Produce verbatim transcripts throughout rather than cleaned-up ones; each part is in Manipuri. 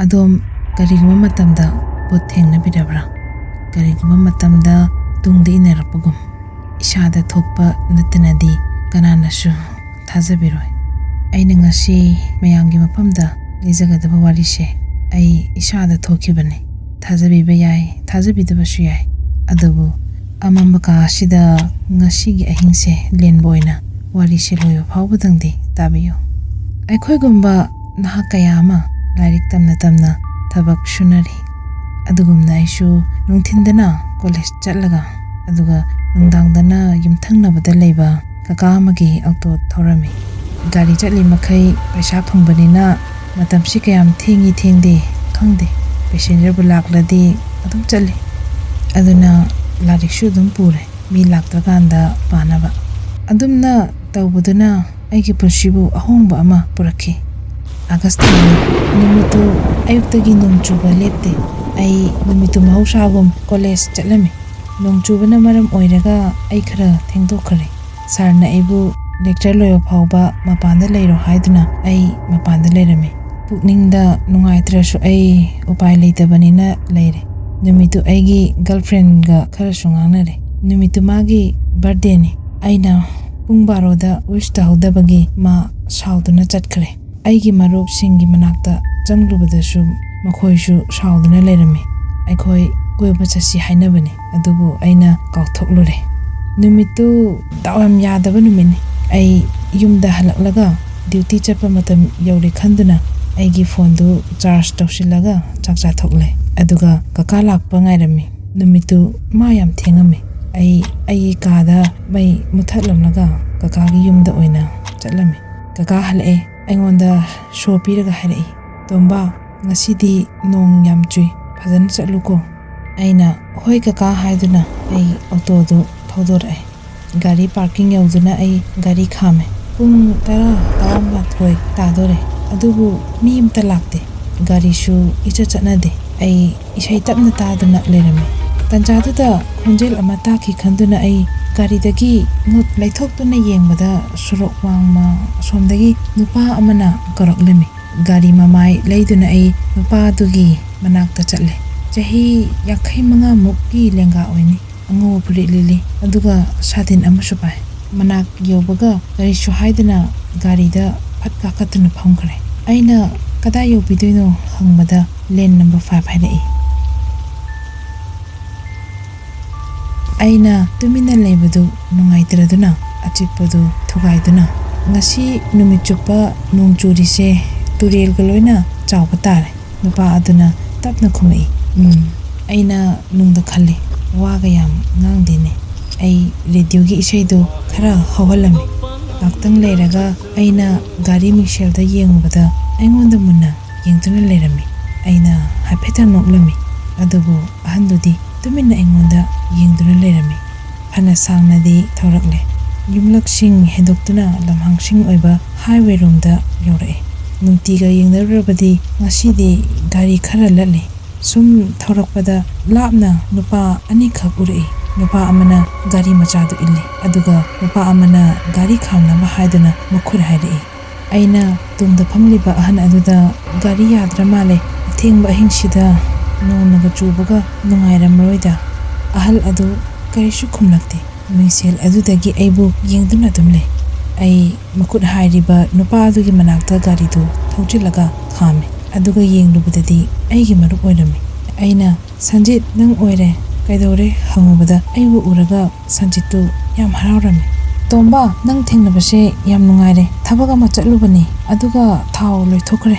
ꯑꯗꯣꯝ ꯀꯔꯤꯒꯨꯝꯕ ꯃꯇꯝꯗ ꯚꯨꯠ ꯊꯦꯡꯅꯕꯤꯔꯕ꯭ꯔꯥ? ꯀꯔꯤꯒꯨꯝꯕ ꯃꯇꯝꯗ ꯇꯨꯡꯗ ꯏꯟꯅꯔꯛꯄꯒꯨꯝ? ꯏꯁꯥꯗ ꯊꯣꯛꯄ ꯅꯠꯇꯅꯗꯤ ꯀꯅꯥꯅꯁꯨ ꯊꯥꯖꯕꯤꯔꯣꯏ꯫ ꯑꯩꯅ ꯉꯁꯤ ꯃꯌꯥꯝꯒꯤ ꯃꯐꯝꯗ ꯂꯤꯖꯒꯗꯕ ꯋꯥꯔꯤꯁꯦ ꯑꯩ ꯏꯁꯥꯗ ꯊꯣꯛꯈꯤꯕꯅꯤ꯫ ꯊꯥꯖꯕꯤꯕ ꯌꯥꯏ, ꯊꯥꯖꯕꯤꯗꯕꯁꯨ ꯌꯥꯏ, ꯑꯗꯨꯕꯨ ꯑꯃꯝꯕ ꯀꯥ ꯑꯁꯤꯗ ꯉꯁꯤꯒꯤ ꯑꯍꯤꯡꯁꯦ ꯂꯦꯟꯕ ꯑꯣꯏꯅ ꯋꯥꯔꯤꯁꯦ ꯂꯣꯏꯕ ꯐꯥꯎꯕꯗꯪꯗꯤ ꯇꯥꯕꯤꯌꯨ꯫ ꯑꯩꯈꯣꯏꯒꯨꯝꯕ ꯅꯍꯥ ꯀꯌꯥ ꯑꯃ ꯂꯥꯏꯔꯤꯛ ꯇꯝꯅ ꯇꯝꯅ ꯊꯕꯛ ꯁꯨꯅꯔꯤ꯫ ꯑꯗꯨꯒꯨꯝꯅ ꯑꯩꯁꯨ ꯅꯨꯡꯊꯤꯟꯗꯅ ꯀꯣꯂꯦꯖ ꯆꯠꯂꯒ, ꯑꯗꯨꯒ ꯅꯨꯡꯗꯥꯡꯗꯅ ꯌꯨꯝꯊꯪꯅꯕꯗ ꯂꯩꯕ ꯀꯀꯥ ꯑꯃꯒꯤ ꯑꯣꯇꯣ ꯊꯧꯔꯝꯃꯤ꯫ ꯒꯥꯔꯤ ꯆꯠꯂꯤ ꯃꯈꯩ ꯄꯩꯁꯥ ꯐꯪꯕꯅꯤꯅ ꯃꯇꯝꯁꯤ ꯀꯌꯥꯝ ꯊꯦꯡꯉꯤ ꯊꯦꯡꯗꯦ ꯈꯪꯗꯦ꯫ ꯄꯦꯁꯦꯟꯖꯔꯕꯨ ꯂꯥꯛꯂꯗꯤ ꯑꯗꯨꯝ ꯆꯠꯂꯤ꯫ ꯑꯗꯨꯅ ꯂꯥꯏꯔꯤꯛꯁꯨ ꯑꯗꯨꯝ ꯄꯨꯔꯦ, ꯃꯤ ꯂꯥꯛꯇ꯭ꯔꯀꯥꯟꯗ ꯄꯥꯅꯕ꯫ ꯑꯗꯨꯝꯅ ꯇꯧꯕꯗꯨꯅ ꯑꯩꯒꯤ ꯄꯨꯟꯁꯤꯕꯨ ꯑꯍꯣꯡꯕ ꯑꯃ ꯄꯨꯔꯛꯈꯤ꯫ ꯑꯥꯒꯁ ꯊꯥꯅꯤ꯫ ꯅꯨꯃꯤꯠꯇꯨ ꯑꯌꯨꯛꯇꯒꯤ ꯅꯣꯡ ꯆꯨꯕ ꯂꯦꯞꯇꯦ꯫ ꯑꯩ ꯅꯨꯃꯤꯠꯇꯨ ꯃꯍꯧꯁꯥꯒꯨꯝ ꯀꯣꯂꯦꯖ ꯆꯠꯂꯝꯃꯤ꯫ ꯅꯣꯡ ꯆꯨꯕꯅ ꯃꯔꯝ ꯑꯣꯏꯔꯒ ꯑꯩ ꯈꯔ ꯊꯦꯡꯗꯣꯛꯈ꯭ꯔꯦ꯫ ꯁꯥꯔꯅ ꯑꯩꯕꯨ ꯂꯦꯛꯆꯔ ꯂꯣꯏꯕ ꯐꯥꯎꯕ ꯃꯄꯥꯟꯗ ꯂꯩꯔꯣ ꯍꯥꯏꯗꯨꯅ ꯑꯩ ꯃꯄꯥꯟꯗ ꯂꯩꯔꯝꯃꯤ꯫ ꯄꯨꯛꯅꯤꯡꯗ ꯅꯨꯡꯉꯥꯏꯇ꯭ꯔꯁꯨ ꯑꯩ ꯎꯄꯥꯏ ꯂꯩꯇꯕꯅꯤꯅ ꯂꯩꯔꯦ꯫ ꯅꯨꯃꯤꯠꯇꯨ ꯑꯩꯒꯤ ꯒꯔꯜꯐ꯭ꯔꯦꯟꯒ ꯈꯔꯁꯨ ꯉꯥꯡꯅꯔꯦ꯫ ꯅꯨꯃꯤꯠꯇꯨ ꯃꯥꯒꯤ ꯕꯥꯔꯗꯦꯅꯤ꯫ ꯑꯩꯅ ꯄꯨꯡ ꯕꯥꯔꯣꯗ ꯋꯤꯁ ꯇꯧꯍꯧꯗꯕꯒꯤ ꯃꯥ ꯁꯥꯎꯗꯨꯅ ꯆꯠꯈ꯭ꯔꯦ꯫ ꯑꯩꯒꯤ ꯃꯔꯨꯞꯁꯤꯡꯒꯤ ꯃꯅꯥꯛꯇ ꯆꯪꯂꯨꯕꯗꯁꯨ ꯃꯈꯣꯏꯁꯨ ꯁꯥꯎꯗꯨꯅ ꯂꯩꯔꯝꯃꯤ꯫ ꯑꯩꯈꯣꯏ ꯀꯣꯏꯕ ꯆꯠꯁꯤ ꯍꯥꯏꯅꯕꯅꯤ, ꯑꯗꯨꯕꯨ ꯑꯩꯅ ꯀꯥꯎꯊꯣꯛꯂꯨꯔꯦ꯫ ꯅꯨꯃꯤꯠꯇꯨ ꯗꯥꯎ ꯌꯥꯝ ꯌꯥꯗꯕ ꯅꯨꯃꯤꯠꯅꯤ꯫ ꯑꯩ ꯌꯨꯝꯗ ꯍꯜꯂꯛꯂꯒ ꯗ꯭ꯌꯨꯇꯤ ꯆꯠꯄ ꯃꯇꯝ ꯌꯧꯔꯦ ꯈꯟꯗꯨꯅ ꯑꯩꯒꯤ ꯐꯣꯟꯗꯨ ꯆꯥꯔꯖ ꯇꯧꯁꯤꯜꯂꯒ ꯆꯥꯛ ꯆꯥꯊꯣꯛꯂꯦ꯫ ꯑꯗꯨꯒ ꯀꯀꯥ ꯂꯥꯛꯄ ꯉꯥꯏꯔꯝꯃꯤ꯫ ꯅꯨꯃꯤꯠꯇꯨ ꯃꯥ ꯌꯥꯝ ꯊꯦꯡꯉꯝꯃꯤ꯫ ꯑꯩ ꯑꯩꯒꯤ ꯀꯥꯗ ꯃꯩ ꯃꯨꯊꯠꯂꯝꯂꯒ ꯀꯀꯥꯒꯤ ꯌꯨꯝꯗ ꯑꯣꯏꯅ ꯆꯠꯂꯝꯃꯤ꯫ ꯀꯀꯥ ꯍꯜꯂꯛꯑꯦ꯫ ꯑꯩꯉꯣꯟꯗ ꯁꯣ ꯄꯤꯔꯒ ꯍꯥꯏꯔꯛꯏ, "ꯇꯣꯝꯕ, ꯉꯁꯤꯗꯤ ꯅꯣꯡ ꯌꯥꯝ ꯆꯨꯏ, ꯐꯖꯅ ꯆꯠꯂꯨꯀꯣ"꯫ ꯑꯩꯅ "ꯍꯣꯏ ꯀꯀꯥ" ꯍꯥꯏꯗꯨꯅ ꯑꯩ ꯑꯣꯇꯣꯗꯨ ꯊꯧꯗꯣꯔꯛꯑꯦ꯫ ꯒꯥꯔꯤ ꯄꯥꯔꯀꯤꯡ ꯌꯧꯗꯨꯅ ꯑꯩ ꯒꯥꯔꯤ ꯈꯥꯝꯃꯦ꯫ ꯄꯨꯡ ꯇꯔꯥ, ꯇꯔꯥꯃꯥꯊꯣꯏ ꯇꯥꯗꯣꯔꯦ, ꯑꯗꯨꯕꯨ ꯃꯤ ꯑꯃꯇ ꯂꯥꯛꯇꯦ꯫ ꯒꯥꯔꯤꯁꯨ ꯏꯆꯠ ꯆꯠꯅꯗꯦ꯫ ꯑꯩ ꯏꯁꯩ ꯇꯞꯅ ꯇꯥꯗꯨꯅ ꯂꯩꯔꯝꯃꯤ꯫ ꯇꯟꯖꯥꯗꯨꯗ ꯈꯣꯟꯖꯦꯜ ꯑꯃ ꯇꯥꯈꯤ ꯈꯟꯗꯨꯅ ꯑꯩ ꯒꯥꯔꯤꯗꯒꯤ ꯃꯤꯠ ꯂꯩꯊꯣꯛꯇꯨꯅ ꯌꯦꯡꯕꯗ ꯁꯣꯔꯣꯛ ꯋꯥꯡꯃ ꯑꯁꯣꯝꯗꯒꯤ ꯅꯨꯄꯥ ꯑꯃꯅ ꯀꯧꯔꯛꯂꯝꯃꯤ꯫ ꯒꯥꯔꯤ ꯃꯃꯥꯏ ꯂꯩꯗꯨꯅ ꯑꯩ ꯅꯨꯄꯥꯗꯨꯒꯤ ꯃꯅꯥꯛꯇ ꯆꯠꯂꯦ꯫ ꯆꯍꯤ ꯌꯥꯡꯈꯩ ꯃꯉꯥꯃꯨꯛꯀꯤ ꯂꯦꯡꯒꯥ ꯑꯣꯏꯅꯤ꯫ ꯑꯉꯧꯕ ꯐꯨꯔꯤꯠ ꯂꯤꯠꯂꯤ, ꯑꯗꯨꯒ ꯁꯥꯇꯤꯟ ꯑꯃꯁꯨ ꯄꯥꯏ꯫ ꯃꯅꯥꯛ ꯌꯧꯕꯒ ꯀꯔꯤꯁꯨ ꯍꯥꯏꯗꯅ ꯒꯥꯔꯤꯗ ꯐꯠ ꯀꯥꯈꯠꯇꯨꯅ ꯐꯝꯈ꯭ꯔꯦ꯫ ꯑꯩꯅ "ꯀꯗꯥꯏ ꯌꯧꯕꯤꯗꯣꯏꯅꯣ?" ꯍꯪꯕꯗ "ꯂꯦꯟ ꯅꯝꯕꯔ ꯐꯥꯏꯚ" ꯍꯥꯏꯔꯛꯏ꯫ ꯑꯩꯅ ꯇꯨꯃꯤꯟꯅ ꯂꯩꯕꯗꯨ ꯅꯨꯡꯉꯥꯏꯇ꯭ꯔꯗꯨꯅ ꯑꯆꯤꯛꯄꯗꯨ ꯊꯨꯒꯥꯏꯗꯨꯅ, "ꯉꯁꯤ ꯅꯨꯃꯤꯠ ꯆꯨꯞꯄ ꯅꯣꯡ ꯆꯨꯔꯤꯁꯦ ꯇꯨꯔꯦꯜꯒ ꯂꯣꯏꯅ ꯆꯥꯎꯕ ꯇꯥꯔꯦ?" ꯅꯨꯄꯥ ꯑꯗꯨꯅ ꯇꯞꯅ ꯈꯨꯝꯃꯛꯏ꯫ "ꯎꯝ꯫" ꯑꯩꯅ ꯅꯨꯡꯗ ꯈꯜꯂꯤ, "ꯋꯥꯒ ꯌꯥꯝ ꯉꯥꯡꯗꯦꯅꯦ꯫" ꯑꯩ ꯔꯦꯗꯤꯑꯣꯒꯤ ꯏꯁꯩꯗꯨ ꯈꯔ ꯍꯧꯍꯜꯂꯝꯃꯤ꯫ ꯉꯥꯛꯇꯪ ꯂꯩꯔꯒ ꯑꯩꯅ ꯒꯥꯔꯤ ꯃꯤꯡꯁꯦꯜꯗ ꯌꯦꯡꯉꯨꯕꯗ ꯑꯩꯉꯣꯟꯗ ꯃꯨꯟꯅ ꯌꯦꯡꯗꯨꯅ ꯂꯩꯔꯝꯃꯤ꯫ ꯑꯩꯅ ꯍꯥꯏꯐꯦꯠꯇꯪ ꯅꯣꯛꯂꯝꯃꯤ, ꯑꯗꯨꯕꯨ ꯑꯍꯟꯗꯨꯗꯤ ꯇꯨꯃꯤꯟꯅ ꯑꯩꯉꯣꯟꯗ ꯌꯦꯡꯗꯨꯅ ꯂꯩꯔꯝꯃꯤ꯫ ꯐꯅ ꯁꯥꯡꯅꯗꯤ ꯊꯧꯔꯛꯂꯦ꯫ ꯌꯨꯝꯂꯛꯁꯤꯡ ꯍꯦꯟꯗꯣꯛꯇꯨꯅ ꯂꯝꯍꯥꯡꯁꯤꯡ ꯑꯣꯏꯕ ꯍꯥꯏꯋꯦꯔꯣꯝꯗ ꯌꯧꯔꯛꯑꯦ꯫ ꯅꯨꯡꯇꯤꯒ ꯌꯦꯡꯅꯔꯨꯔꯕꯗꯤ ꯉꯁꯤꯗꯤ ꯒꯥꯔꯤ ꯈꯔ ꯂꯠꯂꯤ꯫ ꯁꯨꯝ ꯊꯧꯔꯛꯄꯗ ꯂꯥꯞꯅ ꯅꯨꯄꯥ ꯑꯅꯤꯈꯛ ꯎꯔꯛꯏ꯫ ꯅꯨꯄꯥ ꯑꯃꯅ ꯒꯥꯔꯤ ꯃꯆꯥꯗꯨ ꯏꯜꯂꯤ, ꯑꯗꯨꯒ ꯅꯨꯄꯥ ꯑꯃꯅ ꯒꯥꯔꯤ ꯈꯥꯝꯅꯕ ꯍꯥꯏꯗꯨꯅ ꯃꯈꯨꯠ ꯍꯥꯏꯔꯛꯏ꯫ ꯑꯩꯅ ꯇꯨꯡꯗ ꯐꯝꯂꯤꯕ ꯑꯍꯟ ꯑꯗꯨꯗ, "ꯒꯥꯔꯤ ꯌꯥꯗ꯭ꯔ ꯃꯥꯜꯂꯦ, ꯑꯊꯦꯡꯕ ꯑꯍꯤꯡꯁꯤꯗ ꯅꯣꯡꯅꯒ ꯆꯨꯕꯒ ꯅꯨꯡꯉꯥꯏꯔꯝꯃꯔꯣꯏꯗ?" ꯑꯍꯜ ꯑꯗꯨ ꯀꯔꯤꯁꯨ ꯈꯨꯝꯂꯛꯇꯦ꯫ ꯃꯤꯡꯁꯦꯜ ꯑꯗꯨꯗꯒꯤ ꯑꯩꯕꯨ ꯌꯦꯡꯗꯨꯅ ꯑꯗꯨꯝ ꯂꯩ꯫ ꯑꯩ ꯃꯈꯨꯠ ꯍꯥꯏꯔꯤꯕ ꯅꯨꯄꯥ ꯑꯗꯨꯒꯤ ꯃꯅꯥꯛꯇ ꯒꯥꯔꯤꯗꯨ ꯊꯧꯖꯤꯜꯂꯒ ꯈꯥꯝꯃꯤ꯫ ꯑꯗꯨꯒ ꯌꯦꯡꯂꯨꯕꯗꯗꯤ ꯑꯩꯒꯤ ꯃꯔꯨꯞ ꯑꯣꯏꯔꯝꯃꯤ꯫ ꯑꯩꯅ, "ꯁꯟꯖꯤꯠ, ꯅꯪ ꯑꯣꯏꯔꯦ꯫ ꯀꯩꯗꯧꯔꯦ?" ꯍꯪꯉꯨꯕꯗ ꯑꯩꯕꯨ ꯎꯔꯒ ꯁꯟꯖꯤꯠꯇꯨ ꯌꯥꯝ ꯍꯔꯥꯎꯔꯝꯃꯤ꯫ "ꯇꯣꯝꯕ, ꯅꯪ ꯊꯦꯡꯅꯕꯁꯦ ꯌꯥꯝ ꯅꯨꯡꯉꯥꯏꯔꯦ꯫ ꯊꯕꯛ ꯑꯃ ꯆꯠꯂꯨꯕꯅꯤ, ꯑꯗꯨꯒ ꯊꯥꯎ ꯂꯣꯏꯊꯣꯛꯈ꯭ꯔꯦ꯫"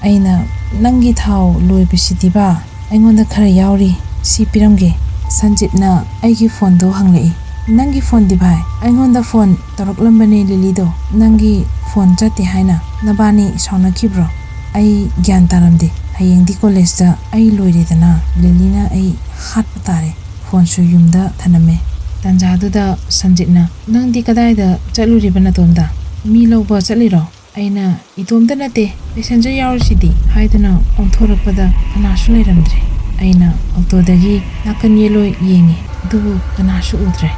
ꯑꯩꯅ, "ꯅꯪꯒꯤ ꯊꯥꯎ ꯂꯣꯏꯕꯁꯤꯗꯤꯕ ꯑꯩꯉꯣꯟꯗ ꯈꯔ ꯌꯥꯎꯔꯤ, ꯁꯤ ꯄꯤꯔꯝꯒꯦ꯫" ꯁꯟꯖꯤꯠꯅ ꯑꯩꯒꯤ ꯐꯣꯟꯗꯣ ꯍꯪꯂꯛꯏ꯫ "ꯅꯪꯒꯤ ꯐꯣꯟꯗꯤ ꯚꯥꯏ?" "ꯑꯩꯉꯣꯟꯗ ꯐꯣꯟ ꯇꯧꯔꯛꯂꯝꯕꯅꯦ ꯂꯤꯂꯤꯗꯣ, ꯅꯪꯒꯤ ꯐꯣꯟ ꯆꯠꯇꯦ ꯍꯥꯏꯅ꯫ ꯅꯕꯥꯅꯤ ꯁꯥꯎꯅꯈꯤꯕ꯭ꯔꯣ?" ꯑꯩ ꯒ꯭ꯌꯥꯟ ꯇꯥꯔꯝꯗꯦ꯫ ꯍꯌꯦꯡꯗꯤ ꯀꯣꯂꯦꯖꯇ ꯑꯩ ꯂꯣꯏꯔꯦꯗꯅ, ꯂꯤꯂꯤꯅ ꯑꯩ ꯍꯥꯠꯄ ꯇꯥꯔꯦ꯫ ꯐꯣꯟꯁꯨ ꯌꯨꯝꯗ ꯊꯅꯝꯃꯦ꯫ ꯇꯥꯟꯖꯥꯗꯨꯗ ꯁꯟꯖꯤꯠꯅ, "ꯅꯪꯗꯤ ꯀꯗꯥꯏꯗ ꯆꯠꯂꯨꯔꯤꯕ ꯅꯇꯣꯝꯗ? ꯃꯤ ꯂꯧꯕ ꯆꯠꯂꯤꯔꯣ?" ꯑꯩꯅ, "ꯏꯇꯣꯝꯇ ꯅꯠꯇꯦ, ꯄꯦꯁꯦꯟꯖꯔ ꯌꯥꯎꯔꯤꯁꯤꯗꯤ" ꯍꯥꯏꯗꯨꯅ ꯑꯣꯟꯊꯣꯔꯛꯄꯗ ꯀꯅꯥꯁꯨ ꯂꯩꯔꯝꯗ꯭ꯔꯦ꯫ ꯑꯩꯅ ꯑꯣꯇꯣꯗꯒꯤ ꯅꯥꯀꯟ ꯌꯦꯠꯂꯣꯏ ꯌꯦꯡꯉꯤ, ꯑꯗꯨꯕꯨ ꯀꯅꯥꯁꯨ ꯎꯗ꯭ꯔꯦ꯫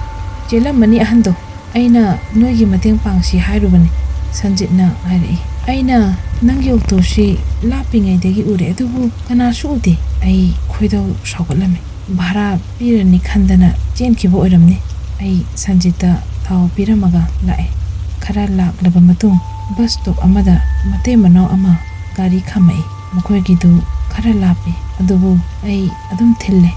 "ꯆꯦꯜꯂꯝꯃꯅꯤ ꯑꯍꯟꯗꯣ, ꯑꯩꯅ ꯅꯣꯏꯒꯤ ꯃꯇꯦꯡ ꯄꯥꯡꯁꯤ ꯍꯥꯏꯔꯨꯕꯅꯤ", ꯁꯟꯖꯤꯠꯅ ꯍꯥꯏꯔꯛꯏ꯫ ꯑꯩꯅ ꯅꯪꯒꯤ ꯑꯣꯇꯣꯁꯤ ꯂꯥꯞꯄꯤꯉꯩꯗꯒꯤ ꯎꯔꯦ, ꯑꯗꯨꯕꯨ ꯀꯅꯥꯁꯨ ꯎꯗꯦ꯫ ꯑꯩ ꯈꯣꯏꯗꯧ ꯁꯥꯎꯒꯠꯂꯝꯃꯤ꯫ ꯚꯥꯔꯥ ꯄꯤꯔꯅꯤ ꯈꯟꯗꯅ ꯆꯦꯟꯈꯤꯕ ꯑꯣꯏꯔꯝꯅꯤ꯫ ꯑꯩ ꯁꯟꯖꯤꯠꯇ ꯊꯥꯎ ꯄꯤꯔꯝꯃꯒ ꯂꯥꯛꯑꯦ꯫ ꯈꯔ ꯂꯥꯛꯂꯕ ꯃꯇꯨꯡ ꯕꯁ ꯁ꯭ꯇꯣꯞ ꯑꯃꯗ ꯃꯇꯩ ꯃꯅꯥꯎ ꯑꯃ ꯒꯥꯔꯤ ꯈꯥꯝꯃꯛꯏ꯫ ꯃꯈꯣꯏꯒꯤꯗꯨ ꯈꯔ ꯂꯥꯞꯄꯤ, ꯑꯗꯨꯕꯨ ꯑꯩ ꯑꯗꯨꯝ ꯊꯤꯜꯂꯦ꯫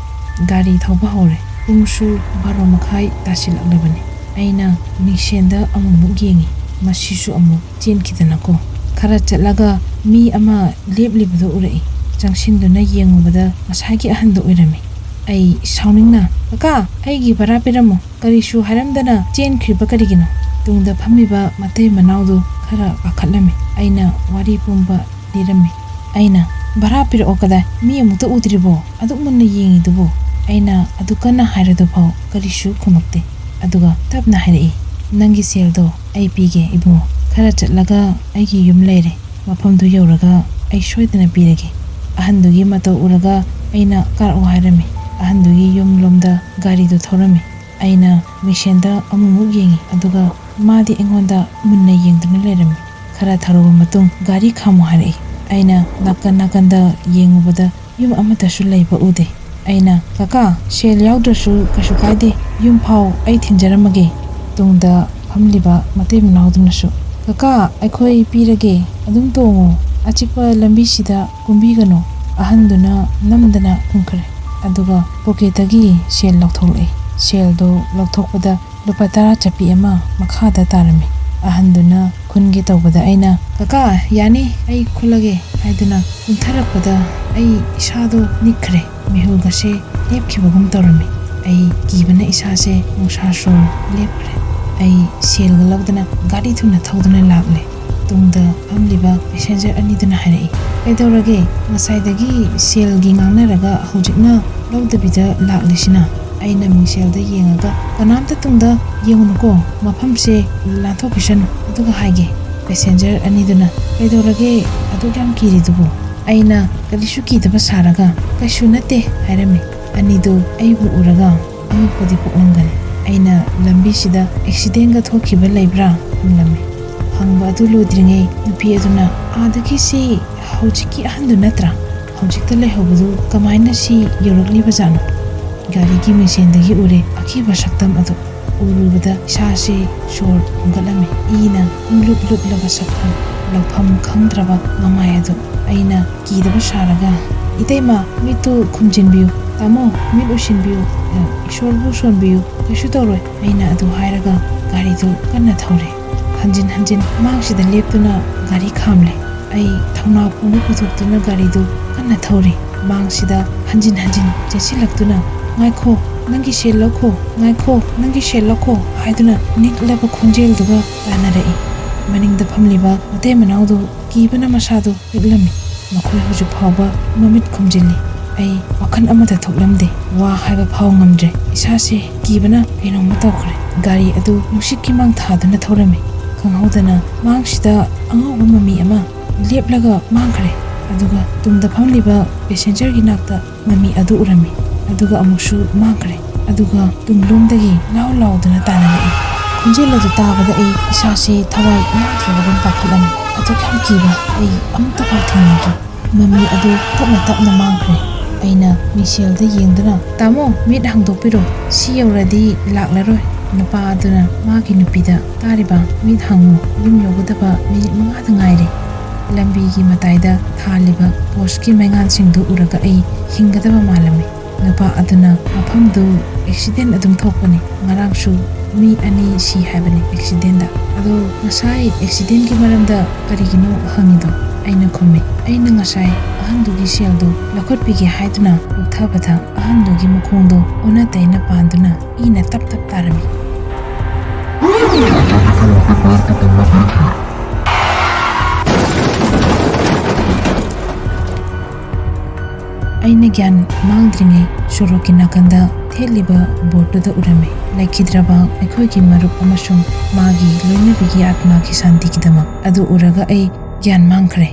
ꯒꯥꯔꯤ ꯊꯧꯕ ꯍꯧꯔꯦ꯫ ꯄꯨꯡꯁꯨ ꯕꯥꯔꯣ ꯃꯈꯥꯏ ꯇꯥꯁꯤꯜꯂꯛꯂꯕꯅꯤ꯫ ꯑꯩꯅ ꯃꯤꯡꯁꯦꯟꯗ ꯑꯃꯨꯛꯃꯨꯛ ꯌꯦꯡꯉꯤ, ꯃꯁꯤꯁꯨ ꯑꯃꯨꯛ ꯆꯦꯟꯈꯤꯗꯅꯀꯣ꯫ ꯈꯔ ꯆꯠꯂꯒ ꯃꯤ ꯑꯃ ꯂꯦꯞꯂꯤꯕꯗꯨ ꯎꯔꯛꯏ꯫ ꯆꯪꯁꯤꯟꯗꯨꯅ ꯌꯦꯡꯉꯨꯕꯗ ꯉꯁꯥꯏꯒꯤ ꯑꯍꯟꯗꯨ ꯑꯣꯏꯔꯝꯃꯤ꯫ ꯑꯩ ꯁꯥꯎꯅꯤꯡꯅ, "ꯀꯀꯥ, ꯑꯩꯒꯤ ꯚꯔꯥ ꯄꯤꯔꯝꯃꯨ, ꯀꯔꯤꯁꯨ ꯍꯥꯏꯔꯝꯗꯅ ꯆꯦꯟꯈ꯭ꯔꯤꯕ ꯀꯔꯤꯒꯤꯅꯣ?" ꯇꯨꯡꯗ ꯐꯝꯃꯤꯕ ꯃꯇꯩ ꯃꯅꯥꯎꯗꯨ ꯈꯔ ꯄꯥꯈꯠꯂꯝꯃꯤ꯫ ꯑꯩꯅ ꯋꯥꯔꯤ ꯄꯨꯝꯕ ꯂꯤꯔꯝꯃꯤ꯫ ꯑꯩꯅ, "ꯚꯔꯥ ꯄꯤꯔꯛꯑꯣ ꯀꯗꯥꯏ? ꯃꯤ ꯑꯃꯨꯛꯇ ꯎꯗ꯭ꯔꯤꯕꯣ? ꯑꯗꯨꯛ ꯃꯨꯟꯅ ꯌꯦꯡꯉꯤꯗꯨꯕꯨ?" ꯑꯩꯅ ꯑꯗꯨ ꯀꯟꯅ ꯍꯥꯏꯔꯗꯨꯐꯥꯎ ꯀꯔꯤꯁꯨ ꯈꯨꯝꯃꯛꯇꯦ꯫ ꯑꯗꯨꯒ ꯇꯞꯅ ꯍꯥꯏꯔꯛꯏ, "ꯅꯪꯒꯤ ꯁꯦꯜꯗꯣ ꯑꯩ ꯄꯤꯒꯦ ꯏꯕꯨꯡꯉꯣ꯫ ꯈꯔ ꯆꯠꯂꯒ ꯑꯩꯒꯤ ꯌꯨꯝ ꯂꯩꯔꯦ꯫ ꯃꯐꯝꯗꯨ ꯌꯧꯔꯒ ꯑꯩ ꯁꯣꯏꯗꯅ ꯄꯤꯔꯒꯦ꯫" ꯑꯍꯟꯗꯨꯒꯤ ꯃꯇꯧ ꯎꯔꯒ ꯑꯩꯅ ꯀꯥꯔꯛꯑꯣ ꯍꯥꯏꯔꯝꯃꯤ꯫ ꯑꯍꯟꯗꯨꯒꯤ ꯌꯨꯝ ꯂꯣꯝꯗ ꯒꯥꯔꯤꯗꯨ ꯊꯧꯔꯝꯃꯤ꯫ ꯑꯩꯅ ꯃꯤꯡꯁꯦꯟꯗ ꯑꯃꯨꯛꯃꯨꯛ ꯌꯦꯡꯉꯤ, ꯑꯗꯨꯒ ꯃꯥꯗꯤ ꯑꯩꯉꯣꯟꯗ ꯃꯨꯟꯅ ꯌꯦꯡꯗꯨꯅ ꯂꯩꯔꯝꯃꯤ꯫ ꯈꯔ ꯊꯧꯔꯕ ꯃꯇꯨꯡ ꯒꯥꯔꯤ ꯈꯥꯝꯃꯨ ꯍꯥꯏꯔꯛꯏ꯫ ꯑꯩꯅ ꯅꯥꯀꯟ ꯅꯥꯀꯟꯗ ꯌꯦꯡꯉꯨꯕꯗ ꯌꯨꯝ ꯑꯃꯠꯇꯁꯨ ꯂꯩꯕ ꯎꯗꯦ꯫ ꯑꯩꯅ, "ꯀꯀꯥ, ꯁꯦꯜ ꯌꯥꯎꯗ꯭ꯔꯁꯨ ꯀꯩꯁꯨ ꯀꯥꯏꯗꯦ, ꯌꯨꯝ ꯐꯥꯎ ꯑꯩ ꯊꯤꯟꯖꯔꯝꯃꯒꯦ꯫" ꯇꯨꯡꯗ ꯐꯝꯂꯤꯕ ꯃꯇꯩ ꯃꯅꯥꯎꯗꯨꯅꯁꯨ, "ꯀꯀꯥ, ꯑꯩꯈꯣꯏ ꯄꯤꯔꯒꯦ, ꯑꯗꯨꯝ ꯇꯣꯡꯉꯨ, ꯑꯆꯤꯛꯄ ꯂꯝꯕꯤꯁꯤꯗ ꯀꯨꯝꯕꯤꯒꯅꯨ꯫" ꯑꯍꯟꯗꯨꯅ ꯅꯝꯗꯅ ꯈꯨꯝꯈ꯭ꯔꯦ꯫ ꯑꯗꯨꯒ ꯄꯣꯀꯦꯠꯇꯒꯤ ꯁꯦꯜ ꯂꯧꯊꯣꯛꯂꯛꯏ꯫ ꯁꯦꯜꯗꯣ ꯂꯧꯊꯣꯛꯄꯗ ꯂꯨꯄꯥ ꯇꯔꯥ ꯆꯠꯄꯤ ꯑꯃ ꯃꯈꯥꯗ ꯇꯥꯔꯝꯃꯤ꯫ ꯑꯍꯟꯗꯨꯅ ꯈꯨꯟꯒꯦ ꯇꯧꯕꯗ ꯑꯩꯅ, "ꯀꯀꯥ, ꯌꯥꯅꯤ, ꯑꯩ ꯈꯨꯜꯂꯒꯦ" ꯍꯥꯏꯗꯨꯅ ꯀꯨꯟꯊꯔꯛꯄꯗ ꯑꯩ ꯏꯁꯥꯗꯣ ꯅꯤꯛꯈ꯭ꯔꯦ꯫ ꯃꯤꯍꯨꯜꯒꯁꯦ ꯂꯦꯞꯈꯤꯕꯒꯨꯝ ꯇꯧꯔꯝꯃꯤ꯫ ꯑꯩ ꯀꯤꯕꯅ ꯏꯁꯥꯁꯦ ꯅꯨꯡꯁꯥ ꯁꯣꯔ ꯂꯦꯞꯈ꯭ꯔꯦ꯫ ꯑꯩ ꯁꯦꯜꯒ ꯂꯧꯗꯅ ꯒꯥꯔꯤ ꯊꯨꯅ ꯊꯧꯗꯨꯅ ꯂꯥꯛꯂꯦ꯫ ꯇꯨꯡꯗ ꯐꯝꯂꯤꯕ ꯄꯦꯁꯦꯟꯖꯔ ꯑꯅꯤꯗꯨꯅ ꯍꯥꯏꯔꯛꯏ, "ꯀꯩꯗꯧꯔꯒꯦ? ꯉꯁꯥꯏꯗꯒꯤ ꯁꯦꯜꯒꯤ ꯉꯥꯡꯅꯔꯒ ꯍꯧꯖꯤꯛꯅ ꯂꯧꯗꯕꯤꯗ ꯂꯥꯛꯂꯤꯁꯤꯅ?" ꯑꯩꯅ ꯃꯤꯡꯁꯦꯜꯗ ꯌꯦꯡꯉꯒ, "ꯀꯅꯥꯝꯇ ꯇꯨꯡꯗ ꯌꯦꯡꯉꯨꯅꯨꯀꯣ, ꯃꯐꯝꯁꯦ ꯂꯥꯟꯊꯣꯛꯈꯤꯁꯅꯨ, ꯑꯗꯨꯒ ꯍꯥꯏꯒꯦ꯫" ꯄꯦꯁꯦꯟꯖꯔ ꯑꯅꯤꯗꯨꯅ, "ꯀꯩꯗꯧꯔꯒꯦ ꯑꯗꯨꯛ ꯌꯥꯝ ꯀꯤꯔꯤꯗꯨꯕꯨ?" ꯑꯩꯅ ꯀꯔꯤꯁꯨ ꯀꯤꯗꯕ ꯁꯥꯔꯒ, "ꯀꯩꯁꯨ ꯅꯠꯇꯦ" ꯍꯥꯏꯔꯝꯃꯤ꯫ ꯑꯅꯤꯗꯨ ꯑꯩꯕꯨ ꯎꯔꯒ ꯑꯉꯛꯄꯗꯤ ꯄꯣꯛꯂꯝꯒꯅꯤ꯫ ꯑꯩꯅ ꯂꯝꯕꯤꯁꯤꯗ ꯑꯦꯛꯁꯤꯗꯦꯟꯒ ꯊꯣꯛꯈꯤꯕ ꯂꯩꯕ꯭ꯔꯥ ꯍꯪꯂꯝꯃꯤ꯫ ꯍꯪꯕ ꯑꯗꯨ ꯂꯣꯏꯗ꯭ꯔꯤꯉꯩ ꯅꯨꯄꯤ ꯑꯗꯨꯅ, "ꯑꯥꯗꯒꯤ ꯁꯤ ꯍꯧꯖꯤꯛꯀꯤ ꯑꯍꯟꯗꯨ ꯅꯠꯇ꯭ꯔꯥ? ꯍꯧꯖꯤꯛꯇ ꯂꯩꯍꯧꯕꯗꯨ ꯀꯃꯥꯏꯅ ꯁꯤ ꯌꯧꯔꯛꯂꯤꯕꯖꯥꯠꯅꯣ?" ꯒꯥꯔꯤꯒꯤ ꯃꯤꯡꯁꯦꯟꯗꯒꯤ ꯎꯔꯦ ꯑꯀꯤꯕ ꯁꯛꯇꯝ ꯑꯗꯨ꯫ ꯎꯔꯨꯕꯗ ꯏꯁꯥꯁꯤ ꯁꯣꯔ ꯍꯣꯟꯒꯠꯂꯝꯃꯤ꯫ ꯏꯅ ꯄꯨꯡꯂꯨꯞ ꯂꯨꯞꯂꯕ ꯁꯛꯐꯝ, ꯂꯥꯛꯐꯝ ꯈꯪꯗ꯭ꯔꯕ ꯃꯃꯥꯏ ꯑꯗꯨ꯫ ꯑꯩꯅ ꯀꯤꯗꯕ ꯁꯥꯔꯒ, "ꯏꯇꯩꯃ, ꯃꯤꯠꯇꯨ ꯈꯨꯝꯖꯤꯟꯕꯤꯌꯨ꯫ ꯇꯥꯃꯣ, ꯃꯤꯠ ꯎꯏꯁꯤꯟꯕꯤꯌꯨ꯫ ꯏꯁꯣꯔꯕꯨ ꯁꯣꯟꯕꯤꯌꯨ꯫ ꯀꯩꯁꯨ ꯇꯧꯔꯣꯏ," ꯑꯩꯅ ꯑꯗꯨ ꯍꯥꯏꯔꯒ ꯒꯥꯔꯤꯗꯨ ꯀꯟꯅ ꯊꯧꯔꯦ꯫ ꯍꯟꯖꯤꯟ ꯍꯟꯖꯤꯟ ꯃꯥꯡꯁꯤꯗ ꯂꯦꯞꯇꯨꯅ ꯒꯥꯔꯤ ꯈꯥꯝꯂꯦ꯫ ꯑꯩ ꯊꯧꯅꯥ ꯄꯨꯝꯕ ꯄꯨꯊꯣꯛꯇꯨꯅ ꯒꯥꯔꯤꯗꯨ ꯀꯟꯅ ꯊꯧꯔꯤ꯫ ꯃꯥꯡꯁꯤꯗ ꯍꯟꯖꯤꯟ ꯍꯟꯖꯤꯟ ꯆꯦꯟꯁꯤꯜꯂꯛꯇꯨꯅ, "ꯉꯥꯏꯈꯣ, ꯅꯪꯒꯤ ꯁꯦꯜ ꯂꯧꯈꯣ, ꯉꯥꯏꯈꯣ, ꯅꯪꯒꯤ ꯁꯦꯜ ꯂꯧꯈꯣ" ꯍꯥꯏꯗꯨꯅ ꯅꯤꯛꯂꯕ ꯈꯣꯟꯖꯦꯜꯗꯨꯒ ꯇꯥꯟꯅꯔꯛꯏ꯫ ꯃꯅꯤꯡꯗ ꯐꯝꯂꯤꯕ ꯃꯇꯩ ꯃꯅꯥꯎꯗꯨ ꯀꯤꯕꯅ ꯃꯁꯥꯗꯨ ꯅꯤꯛꯂꯝꯃꯤ꯫ ꯃꯈꯣꯏ ꯍꯧꯖꯤꯛ ꯐꯥꯎꯕ ꯃꯃꯤꯠ ꯈꯨꯝꯖꯤꯜꯂꯤ꯫ ꯑꯩ ꯋꯥꯈꯜ ꯑꯃꯗ ꯊꯣꯛꯂꯝꯗꯦ꯫ ꯋꯥ ꯍꯥꯏꯕ ꯐꯥꯎ ꯉꯝꯗ꯭ꯔꯦ꯫ ꯏꯁꯥꯁꯦ ꯀꯤꯕꯅ ꯀꯩꯅꯣꯝꯃ ꯇꯧꯈ꯭ꯔꯦ꯫ ꯒꯥꯔꯤ ꯑꯗꯨ ꯅꯨꯡꯁꯤꯠꯀꯤ ꯃꯥꯡ ꯊꯥꯗꯨꯅ ꯊꯧꯔꯝꯃꯤ꯫ ꯈꯪꯍꯧꯗꯅ ꯃꯥꯡꯁꯤꯗ ꯑꯉꯧꯕ ꯃꯃꯤ ꯑꯃ ꯂꯦꯞꯂꯒ ꯃꯥꯡꯈ꯭ꯔꯦ꯫ ꯑꯗꯨꯒ ꯇꯨꯡꯗ ꯐꯝꯂꯤꯕ ꯄꯦꯁꯦꯟꯖꯔꯒꯤ ꯅꯥꯛꯇ ꯃꯃꯤ ꯑꯗꯨ ꯎꯔꯝꯃꯤ꯫ ꯑꯗꯨꯒ ꯑꯃꯨꯛꯁꯨ ꯃꯥꯡꯈ꯭ꯔꯦ꯫ ꯑꯗꯨꯒ ꯇꯨꯡꯂꯣꯝꯗꯒꯤ ꯂꯥꯎ ꯂꯥꯎꯗꯨꯅ ꯇꯥꯟꯅꯔꯛꯏ꯫ ꯈꯣꯟꯖꯦꯜ ꯑꯗꯨ ꯇꯥꯕꯗ ꯑꯩ ꯏꯁꯥꯁꯦ ꯊꯋꯥꯏ ꯌꯥꯎꯗ꯭ꯔꯕꯒꯨꯝ ꯄꯥꯈꯠꯂꯝꯃꯤ꯫ ꯑꯗꯨꯛ ꯌꯥꯝ ꯀꯤꯕ ꯑꯩ ꯑꯃꯨꯛꯇ ꯐꯥꯎ ꯊꯦꯡꯅꯗ꯭ꯔꯤ꯫ ꯃꯃꯤ ꯑꯗꯨ ꯇꯞꯅ ꯇꯞꯅ ꯃꯥꯡꯈ꯭ꯔꯦ꯫ ꯑꯩꯅ ꯃꯤꯡꯁꯦꯜꯗ ꯌꯦꯡꯗꯨꯅ, "ꯇꯥꯃꯣ, ꯃꯤꯠ ꯍꯥꯡꯗꯣꯛꯄꯤꯔꯣ, ꯁꯤ ꯌꯧꯔꯗꯤ ꯂꯥꯛꯂꯔꯣꯏ"꯫ ꯅꯨꯄꯥ ꯑꯗꯨꯅ ꯃꯥꯒꯤ ꯅꯨꯄꯤꯗ, "ꯇꯥꯔꯤꯕ, ꯃꯤꯠ ꯍꯥꯡꯉꯨ, ꯌꯨꯝ ꯌꯧꯒꯗꯕ ꯃꯤꯅꯤꯠ ꯃꯉꯥꯗ ꯉꯥꯏꯔꯦ"꯫ ꯂꯝꯕꯤꯒꯤ ꯃꯇꯥꯏꯗ ꯊꯥꯜꯂꯤꯕ ꯄꯣꯁꯀꯤ ꯃꯩꯉꯥꯜꯁꯤꯡꯗꯨ ꯎꯔꯒ ꯑꯩ ꯍꯤꯡꯒꯗꯕ ꯃꯥꯜꯂꯝꯃꯤ꯫ ꯅꯨꯄꯥ ꯑꯗꯨꯅ ꯃꯐꯝꯗꯨ ꯑꯦꯛꯁꯤꯗꯦꯟ ꯑꯗꯨꯝ ꯊꯣꯛꯄꯅꯤ, ꯉꯔꯥꯡꯁꯨ ꯃꯤ ꯑꯅꯤ ꯁꯤ ꯍꯥꯏꯕꯅꯤ ꯑꯦꯛꯁꯤꯗꯦꯟꯗ꯫ "ꯑꯗꯣ ꯉꯁꯥꯏ ꯑꯦꯛꯁꯤꯗꯦꯟꯒꯤ ꯃꯔꯝꯗ ꯀꯔꯤꯒꯤꯅꯣ ꯍꯪꯉꯤꯗꯣ?" ꯑꯩꯅ ꯈꯨꯝꯃꯤ꯫ "ꯑꯩꯅ ꯉꯁꯥꯏ ꯑꯍꯟꯗꯨꯒꯤ ꯁꯦꯜꯗꯨ ꯂꯧꯈꯠꯄꯤꯒꯦ ꯍꯥꯏꯗꯨꯅ ꯂꯧꯊꯕꯗ ꯑꯍꯟꯗꯨꯒꯤ ꯃꯈꯣꯡꯗꯣ ꯑꯣꯟꯅ ꯇꯩꯅ ꯄꯥꯟꯗꯨꯅ ꯏꯅ ꯇꯞ ꯇꯞ ꯇꯥꯔꯝꯃꯤ"꯫ ꯑꯩꯅ ꯒ꯭ꯌꯥꯟ ꯃꯥꯡꯗ꯭ꯔꯤꯉꯩ ꯁꯣꯔꯣꯛꯀꯤ ꯅꯥꯀꯟꯗ ꯊꯦꯠꯂꯤꯕ ꯕꯣꯔꯗꯇꯨꯗ ꯎꯔꯝꯃꯤ, "ꯂꯩꯈꯤꯗ꯭ꯔꯕ ꯑꯩꯈꯣꯏꯒꯤ ꯃꯔꯨꯞ ꯑꯃꯁꯨꯡ ꯃꯥꯒꯤ ꯂꯣꯏꯅꯕꯤꯒꯤ ꯑꯥꯠꯃꯥꯒꯤ ꯁꯥꯟꯇꯤꯒꯤꯗꯃꯛ"꯫ ꯑꯗꯨ ꯎꯔꯒ ꯑꯩ ꯒ꯭ꯌꯥꯟ ꯃꯥꯡꯈ꯭ꯔꯦ꯫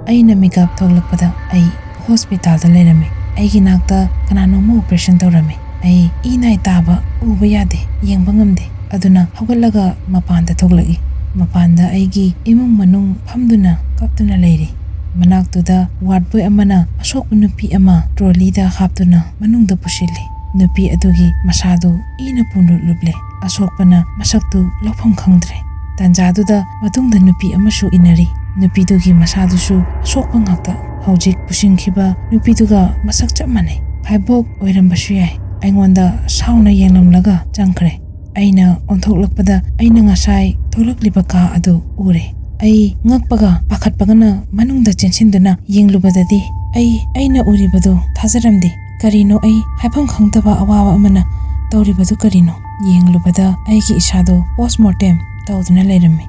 ꯑꯩꯅ ꯃꯤꯀꯞ ꯊꯣꯛꯂꯛꯄꯗ ꯑꯩ ꯍꯣꯁꯄꯤꯇꯥꯜꯗ ꯂꯩꯔꯝꯃꯤ꯫ ꯑꯩꯒꯤ ꯅꯥꯛꯇ ꯀꯅꯥꯅꯣꯝꯃ ꯑꯣꯄꯔꯦꯁꯟ ꯇꯧꯔꯝꯃꯤ꯫ ꯑꯩ ꯏ ꯅꯥꯏ ꯇꯥꯕ ꯎꯕ ꯌꯥꯗꯦ, ꯌꯦꯡꯕ ꯉꯝꯗꯦ꯫ ꯑꯗꯨꯅ ꯍꯧꯒꯠꯂꯒ ꯃꯄꯥꯟꯗ ꯊꯣꯛꯂꯛꯏ꯫ ꯃꯄꯥꯟꯗ ꯑꯩꯒꯤ ꯏꯃꯨꯡ ꯃꯅꯨꯡ ꯐꯝꯗꯨꯅ ꯀꯞꯇꯨꯅ ꯂꯩꯔꯤ꯫ ꯃꯅꯥꯛꯇꯨꯗ ꯋꯥꯔꯗ ꯕꯣꯏ ꯑꯃꯅ ꯑꯁꯣꯛꯄ ꯅꯨꯄꯤ ꯑꯃ ꯇ꯭ꯔꯣꯂꯤꯗ ꯍꯥꯞꯇꯨꯅ ꯃꯅꯨꯡꯗ ꯄꯨꯁꯤꯜꯂꯤ꯫ ꯅꯨꯄꯤ ꯑꯗꯨꯒꯤ ꯃꯁꯥꯗꯨ ꯏꯅ ꯄꯨꯝꯂꯨꯞꯂꯨꯞꯂꯦ꯫ ꯑꯁꯣꯛꯄꯅ ꯃꯁꯛꯇꯨ ꯂꯧꯐꯝ ꯈꯪꯗ꯭ꯔꯦ꯫ ꯇꯥꯟꯖꯥꯗꯨꯗ ꯃꯇꯨꯡꯗ ꯅꯨꯄꯤ ꯑꯃꯁꯨ ꯏꯟꯅꯔꯤ꯫ ꯅꯨꯄꯤꯗꯨꯒꯤ ꯃꯁꯥꯗꯨꯁꯨ ꯑꯁꯣꯛꯄ ꯉꯥꯛꯇ꯫ ꯍꯧꯖꯤꯛ ꯄꯨꯁꯤꯟꯈꯤꯕ ꯅꯨꯄꯤꯗꯨꯒ ꯃꯁꯛ ꯆꯞ ꯃꯥꯟꯅꯩ꯫ ꯐꯥꯏꯕꯣꯛ ꯑꯣꯏꯔꯝꯕꯁꯨ ꯌꯥꯏ꯫ ꯑꯩꯉꯣꯟꯗ ꯁꯥꯎꯅ ꯌꯦꯡꯂꯝꯂꯒ ꯆꯪꯈ꯭ꯔꯦ꯫ ꯑꯩꯅ ꯑꯣꯟꯊꯣꯛꯂꯛꯄꯗ ꯑꯩꯅ ꯉꯁꯥꯏ ꯊꯣꯛꯂꯛꯂꯤꯕ ꯀꯥ ꯑꯗꯨ ꯎꯔꯦ꯫ ꯑꯩ ꯉꯛꯄꯒ ꯄꯥꯈꯠꯄꯒꯅ ꯃꯅꯨꯡꯗ ꯆꯦꯟꯁꯤꯟꯗꯨꯅ ꯌꯦꯡꯂꯨꯕꯗꯗꯤ ꯑꯩ, ꯑꯩꯅ ꯎꯔꯤꯕꯗꯨ ꯊꯥꯖꯔꯝꯗꯦ꯫ ꯀꯔꯤꯅꯣ ꯑꯩ ꯍꯥꯏꯐꯝ ꯈꯪꯗꯕ ꯑꯋꯥꯕ ꯑꯃꯅ ꯇꯧꯔꯤꯕꯗꯨ ꯀꯔꯤꯅꯣ? ꯌꯦꯡꯂꯨꯕꯗ ꯑꯩꯒꯤ ꯏꯁꯥꯗꯣ ꯄꯣꯁꯃꯣꯔꯇꯦꯝ ꯇꯧꯗꯨꯅ ꯂꯩꯔꯝꯃꯤ꯫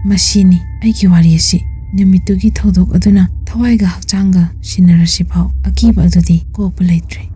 ꯃꯁꯤꯅꯤ ꯑꯩꯒꯤ ꯋꯥꯔꯤ ꯑꯁꯤ꯫ ꯅꯨꯃꯤꯠꯇꯨꯒꯤ ꯊꯧꯗꯣꯛ ꯑꯗꯨꯅ ꯊꯋꯥꯏꯒ ꯍꯛꯆꯥꯡꯒ ꯁꯤꯟꯅꯔꯁꯤꯐꯥꯎ ꯑꯀꯤꯕ ꯑꯗꯨꯗꯤ ꯀꯣꯛꯄ ꯂꯩꯇ꯭ꯔꯦ꯫